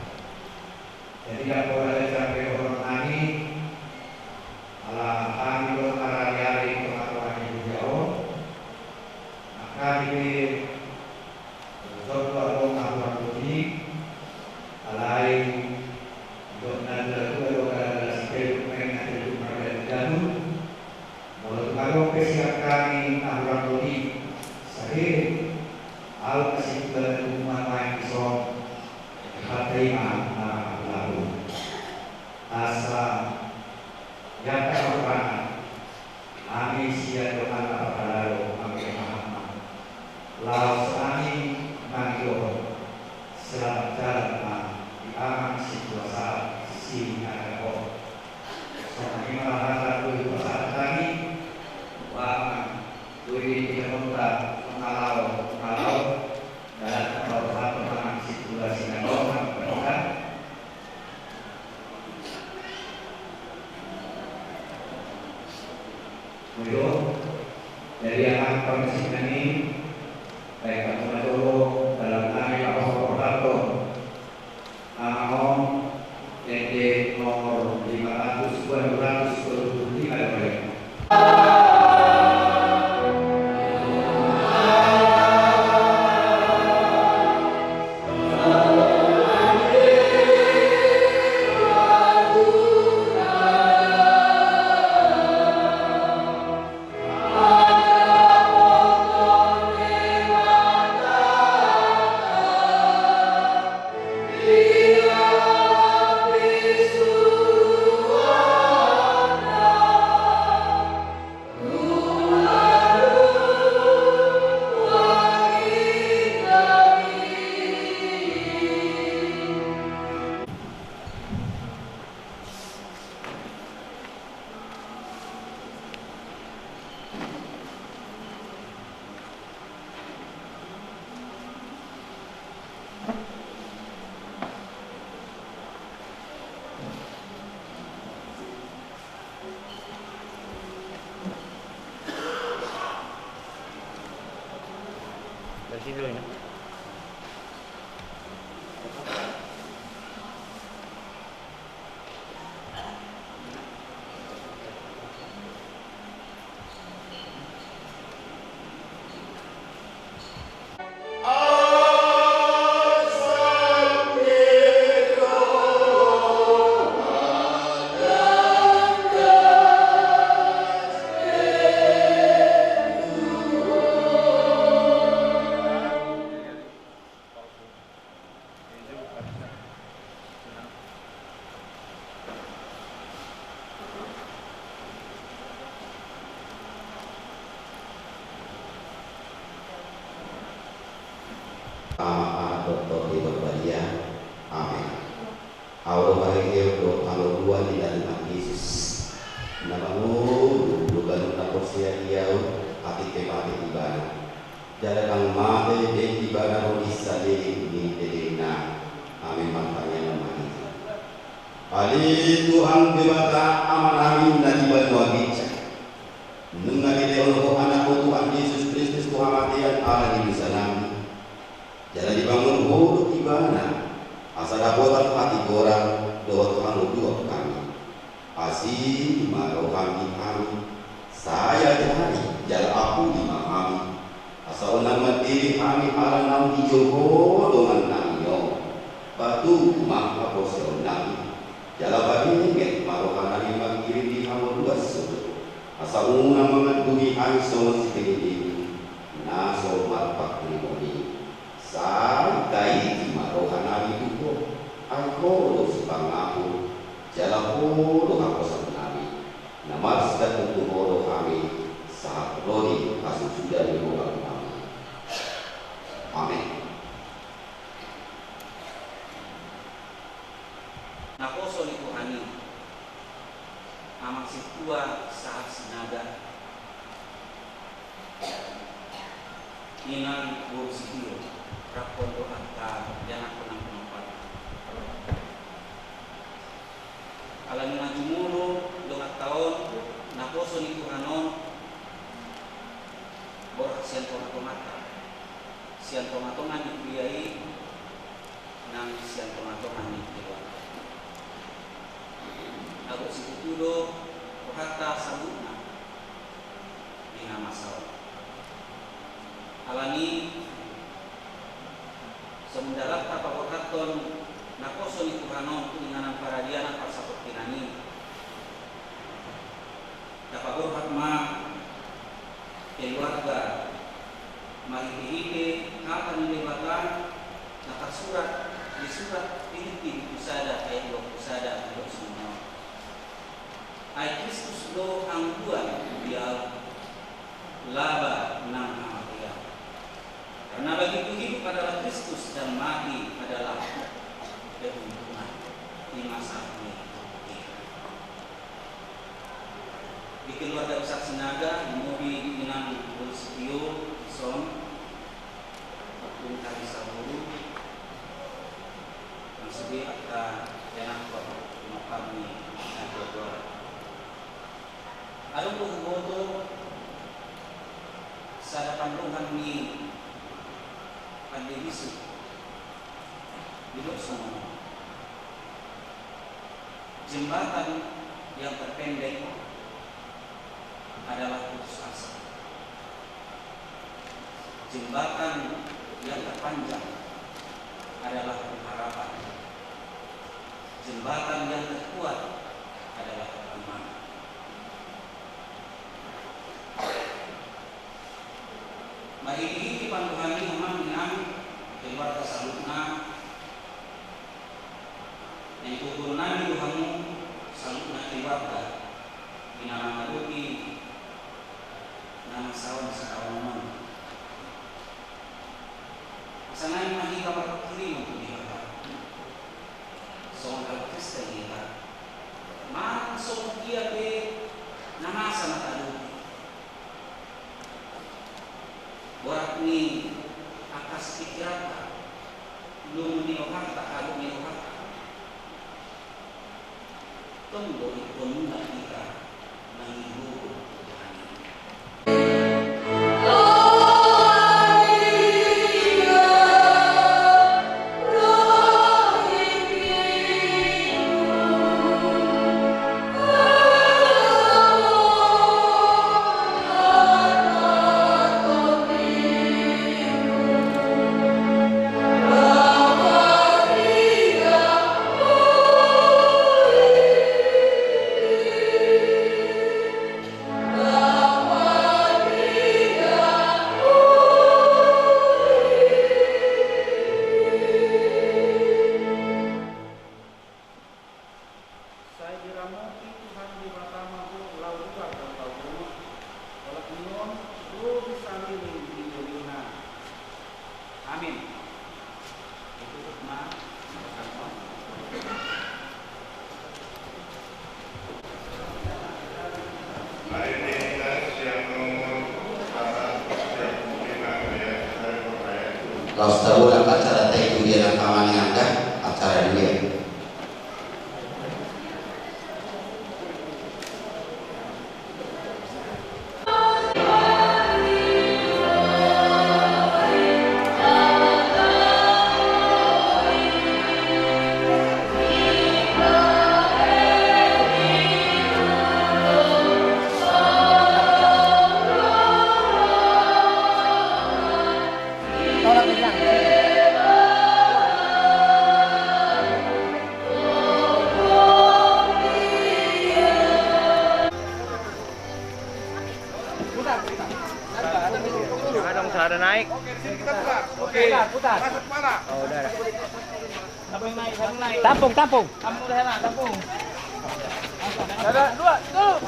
Jadi, ndang pola jampe dohonon nami, ala hami do marariari di tongatonga ni dunia on, nang hami pe jotjot do adong na hurang boti, alai didok natuatua do, gala-gala sipeluk, baen na teluk mardagu-dagu. Molo tung adong pe sian hami na hurang boti, sahali ahu na sintua na tubu manuaeng dison, hata i ma na laho. Asa i angka na hurang, hami sian dongan na parhalado, hami ma laos hami mangidohon selamat jalan ma di amang sintua sahat Sinaga on. Songon i ma hata na boi hupasahat hami tu amang, boi di hita songon na laho, na laho, dalan na parhalado amang sintua Sinaga on, amang parhalado. Molo jadi anak parmusik nami, baik kamu na jolo dalam nami apa apa. Amang on, ende nomor lima ratus, dua ratus dua puluh lima. Ama, Anak, dohot Tondi Porbadia. Amen. Ahu do paheheon dohot panguruan ni na Tuhan Jesus, na mangolu ganup na porsea di ahu, atik pe mate ibana. Jala ndang mate be ibana ro di salelengleleng ni lelengna. Amen. Martangiang ma hita. Ale Tuhan Debata Amanami na di banua ginjang, nunga dilehon Ho Anakmu Tuhan Jesus Kristus tu hamatean ala ni dosanami. Jala dibangun Ho do ibana, asa dapotan hatigoran dohot hangoluan hami. Asi ma roham di hami, sai ajari jala apuli ma hami, asa unang mandele hami ala naung dijou Ho dongannami on. Patuk ma haporseaonnami, jala paingot ma rohanami mangkirim di hangoluan solu, asa unang mangandungi hami songon sipengeleng na so marpanghirimon i. Sai taiti ma rohanami tu Ho, ai Ho do sipangapul, jala Ho do haposanami. Na marsigantung tu Ho do hami, sahat ro di hasusuda ni rohanami. Amen. Naposo ni Tuhan i, Amang Sintua sahat Sinaga, Inang boru Sitio, rap dohot angka ianakkon nang pinompar. Ala ni na jumolo On, naposo ni Tuhan on, borhat sian tonga-tonganta, sian tonga-tonga ni kuria i, nang sian tonga-tonga ni keluarga. Ago situtu do rohanta saluhutna di na masa on. Alani i, songon dalanta paborhathon naposo ni Tuhan on tu inganan paradianan parsaportinan i, tapaborhat ma keluarga marhite-hite hata ni Debata na tarsurat di surat Pilippi bindu sada ayat dua pulu sada, didok songon on: Ai Kristus do hangoluan di ahu, laba nang hamatean. Karena bagiku hidup adalah Kristus dan mati adalah keuntungan. Di masa ini. Di keluarga besar Sinaga, di mobil inang Bolsitio, dison, Bung Tari Saburu, yang sedih akan enak kok, makan nih, yang kedua. Adong do huboto sada pandohan ni Pande Bisuk, didok songon on: Jembatan yang terpendek adalah putus asa. Jembatan yang terpanjang adalah pengharapan. Jembatan yang terkuat adalah iman. Marhite-hite pandohan i, amang inang, keluarga saluhutna, naeng huboto nami do hamu saluhutna keluarga di na mangadopi na masa on sitaonon on. Asa naeng ma hita marpanghirimon tu Debata. Songon halak Kristen hita, manang songon dia pe na masa na tahadopi, borat ni angka pingkiranta, lomo ni rohanta, hagot ni rohanta, tong do ingkon mulak hita mangihuthon Tuhan i. Sai diramoti Tuhan Debata ma ho laho ruar dohot laho bongot, olat ni on dohot saleleng ni lelengna. Amin. Ditutup ma. Laos taboto acara ta i tu dia, nang amang inang, acara dia. Adong sada naik. Oke, putar, putar. Oh, udah, udah. Tampung, tampung. Tampung, udah, tampung. Ada dua, tuh.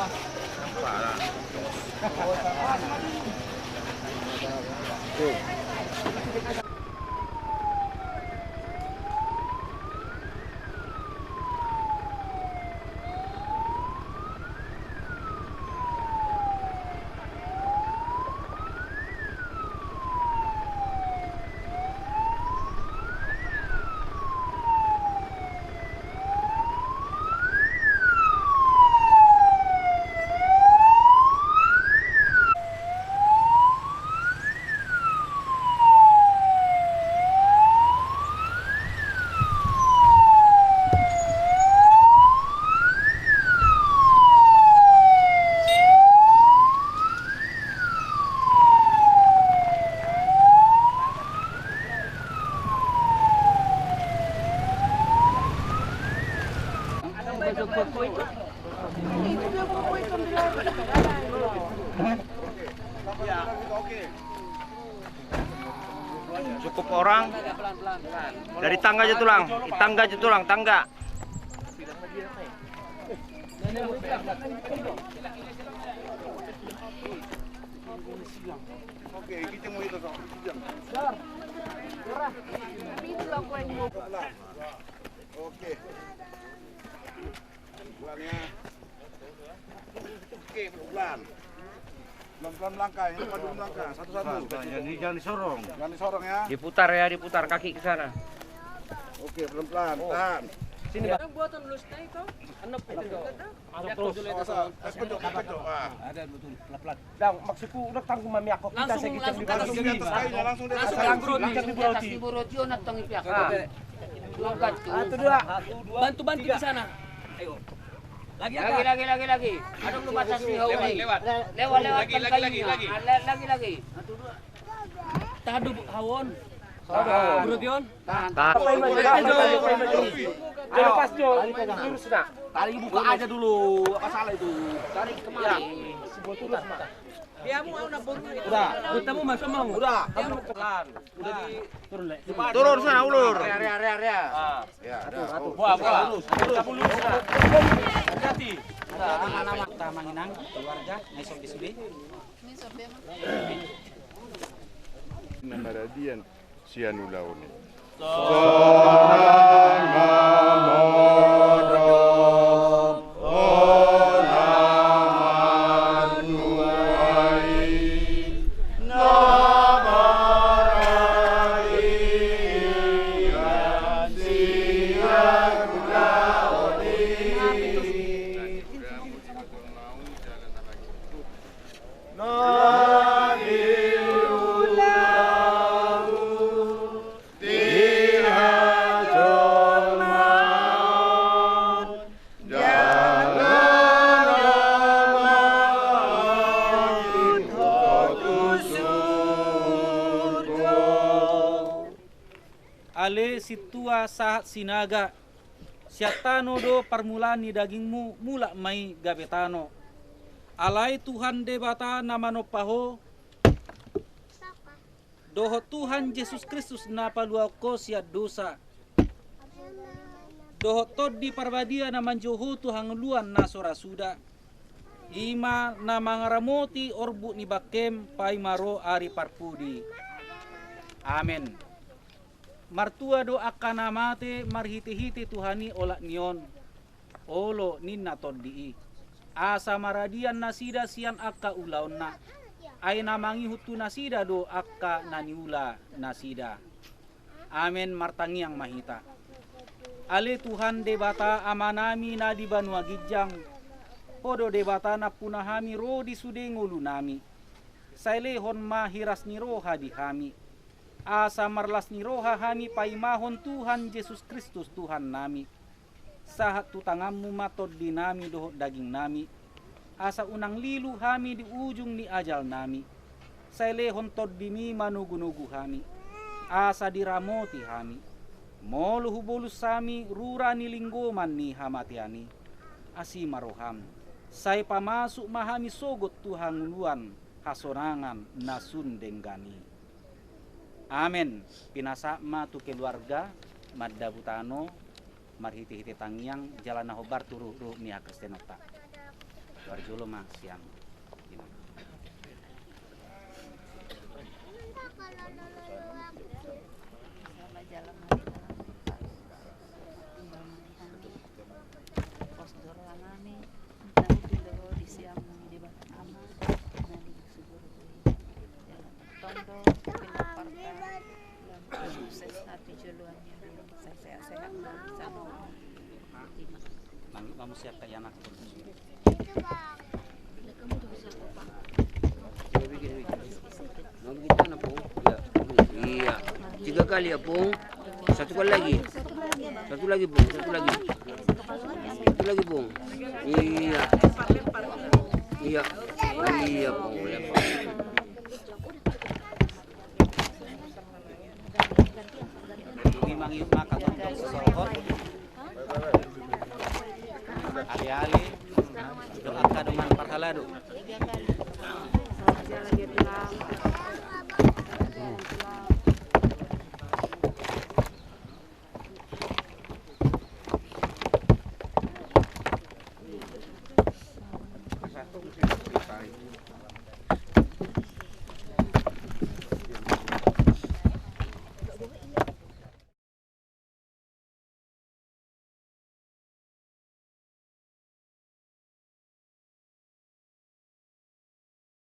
Orang dari tangga aja tulang, tangga aja tulang, tangga. Oke, kita mau itu, Sok. Oke. Pelan ya. Oke, pelan. Pelan-pelan melangkah, ini padu melangkah, satu-satu. Pelan, pelan, jangan di-, jangan disorong. Jangan disorong ya. Diputar ya, diputar kaki ke sana. Oke, pelan-pelan, tahan. Sini, Bang. Buatan lusna itu. Enak itu. Masuk terus. Awas, awas. Tes pojok, tes pojok. Ah. Ada betul, pelan-pelan. Dang, maksudku udah tanggung mami aku. Langsung, langsung di atas kayunya, langsung di atas kayu. Langsung di atas kayu. Di buroti. Di buroti, oh, natong ipi aku. Ah. Logat tuh. Satu, dua. Bantu, bantu di sana. Ayo. Lagi, lagi, lagi, lagi. Ada lu batas nih, lewat, lewat. Lewat, lewat. Lagi, lagi, lagi, lagi. Ah, le-, lagi, lagi. Satu, dua. Tahan dulu, Hawon. Tahan dulu, Hawon. Bro Dion. Tahan. Tahan. Tahan. Tahan. Tahan. Tahan. Tahan. Tahan. Tarik buka aja dulu. Apa salah itu? Tarik kemari. Ya. Udah. Kita mau masuk, mau. Udah. Udah di turun, Le. Turun sana, ulur. Area, area, area, area. Ah. Ya, udah. Buah, buah. Terus, terus. Hati-hati. Nama-nama. Tamanginang, keluarga, ngai sobi-sobi. Ini sobi, Mas. Nama radian. Sian ulaon i. Sonang na modom, hona manguai, na maradian sian ulaon i. Na niulahon di hajolmaon, jala na mangihut ho tu surgo. Ale sintua sahat sinaga, sian tano do parmulaan ni dagingmu, mulak ma i gabe tano. Alai Tuhan Debata na manompa ho, dohot Tuhan Jesus Kristus na paluahon ho sian dosa, dohot Tondi Parbadia na manjou ho tu hangoluan na so ra suda, i ma na mangaramoti orbuk ni bangkem paima ro ari parpudi. Amen. Martua do angka na mate marhitehite Tuhan i olat ni on, olo ninna Tondi i, asa maradian nasida sian angka ulaonna. Ai na mangihut tu nasida do angka na niula nasida. Amen. Martangiang ma hita. Ale Tuhan Debata Amanami na di banua ginjang, Ho do Debata nampuna hami ro di sude ngolunami. Sai lehon ma hiras ni roha di hami, asa marlas ni roha hami paimahon Tuhan Jesus Kristus Tuhannami, sahat tu tanganmu ma tondinami dohot dagingnami, asa unang lilu hami di ujung ni ajalnami. Sai lehon tondimi manogunogu hami, asa diramoti hami. Molo hubolus hami rura ni linggoman ni hamatean i, asi ma roham, sai pamasuk ma hami sogot tu hangoluan hasonangan na sun denggan i. Amen. Pinasahat ma tu keluarga mandabu tano marhitehite tangiang jala na hombar tu ruhutruhut ni hakristenonta. Parjolo ma sian inang. Pos do rohanami, tahu di doho di siamu di Debata Ama, na di suguru i. Jala tong do pinompar ta, lam sukses hati joloan ni ari, sai sehat-sehat ma di sana. Mang, mamu siap ka anak. Iya. Tiga kali ya, Pung. Satu kali lagi. Satu lagi, Pung. Satu lagi. Satu lagi, Pung. Iya. Iya. Iya, Pung. Iya, Pung. Ima ngiut maka gondong sohot. Alihali dohot angka dongan parhalado.